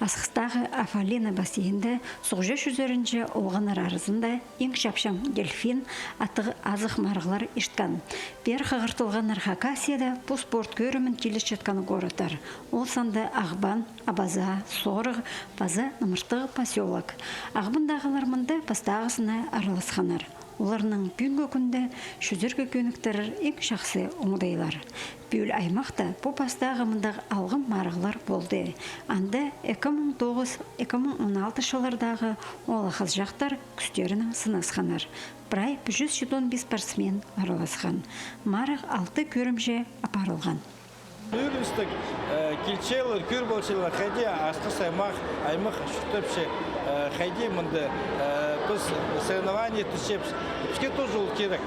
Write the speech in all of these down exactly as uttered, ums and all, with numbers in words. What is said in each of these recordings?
Асхыстағы Афалина бассейнде суғҷа чӱзерінҷе олғаннар аразында иң чапчаң дельфин аттығ азых марығлар ирткен. Пеер хығыртылғаннар Хакасияда пу спорт кӧрімін тилірчеткен городтар. Ол санда Ағбан, Абаза, Сорығ паза Нымырттығ посёлок. Ағбандағылар мында пастағызына араласханнар. Оларның пӱӱнгі кӱнде чӱзерге кӧніктірер иң чахсы оңдайлар. Пӱӱл аймахта пу пастағы мындағ алғым марығлар полды. Анда ікі муң тоғыс, ікі муң он алты чыллардағы оолах-хызыҷахтар кӱстерінең сынасханнар. Прай пір чӱс читон пис спортсмен араласхан. Марығ алты кӧрімҷе апарылған. Ӧріністіг, э, килчелер, кӧр полчалар, хайди Асхыс аймах, аймах чуртапча, э, хайди мында, э, піс соревнование тірчебіс. Піске тоже ол кирек.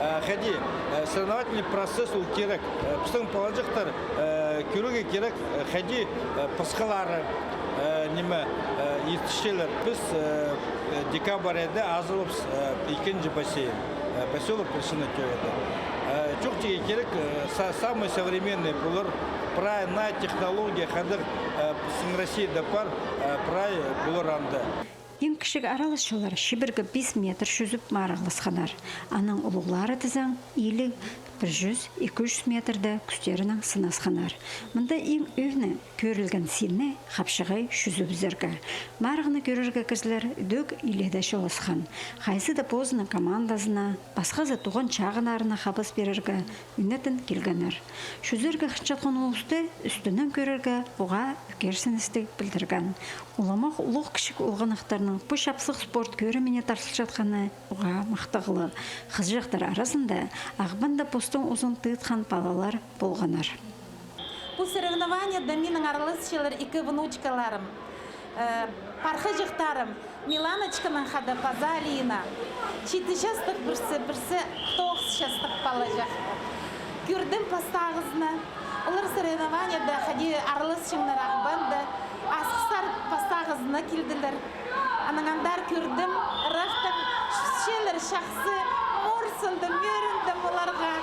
Э, хайди, э, соревновательный процесс ол кирек. Э, пістің палаҷахтар, э, кӧрерге кирек, э, хайди, э, пасхалары, э, ниме, э, иртірчелер. Піс, э, э, декабрь айда азылыбыс, э, ікінҷі бассейн, э, посёлок Крышина Тёрада. Э, чоохтирға кирек, э, са-, самый современный полар, прай наа технология хайдағ, э, пістің Россияда пар, э, прай полар анда. Иң кічіг араласчылар чибіргі пис метр чӱзіп марығласханнар. Анаң улуғлары тізең, иліг пір чӱс, ікі чӱс метрде кӱстерінең сынасханнар. Мында иң ӧӧні кӧрілген синні хапчағай чӱзіп ӱзерге. Марығны кӧрерге кізілер ідӧк илееде чоласхан. Хайзы даа позының командазына, пасхазы туған чағыннарына хабас пирерге ӱнетін килгеннер. Чӱзерге хынчатхан улусты ӱстӱнең кӧрерге уғаа ӱгерзіністіг пілдірген. Уламох улуғ-кічіг олғаннахтарның пу чапсых спорт кӧріміне тартылчатханы уғаа махтағлығ. Хызыҷахтар аразында Ағбанда постың узын тыытхан палалар полғаннар. Пу соревнованиеде минің араласчалар ікі внучкаларым, э, пархаҷахтарым, Миланочканаң хада паза Алина. Читі частығ пірсі, пірсі тоғыс частығ палаҷах. Кӧрдім пастағызына. Олар соревнованиеде хайди араласчаңнар Ағбанда. Асхыстар пастағызына килділер. Анаң андар кӧрдім, ырахтаң чӱзчелер чахсы, морсындым, ӧріндім оларға.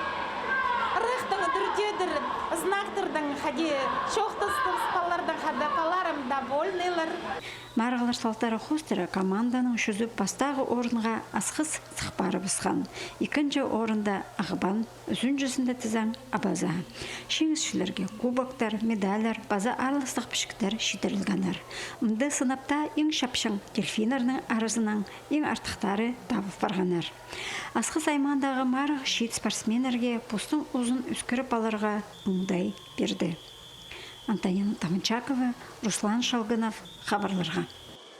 Ырахтаң ӱдіртедір, знактардаң хайди чоохтастым палалардаң хада, палаларым довольныйлар. Марығлар салтары хоостыра команданың чӱзіп пастағы орынға Асхыс сых парыбысхан. Ікінҷі орында Ағбан, ӱзінҷізінде тізең Абаза. Чиңісчілерге кубоктар, медальлар паза араластығ пічіктер читірілгеннер. Мында сынап таа иң чапчаң дельфиннернің аразынаң иң артыхтары табыл парғаннар. Асхыс аймағындағы марығ чиит спортсменнерге постың узын ӧскіріп аларға оңдай пирді. Антонина Таманчакова, Руслан Шалгынов, хабарларға.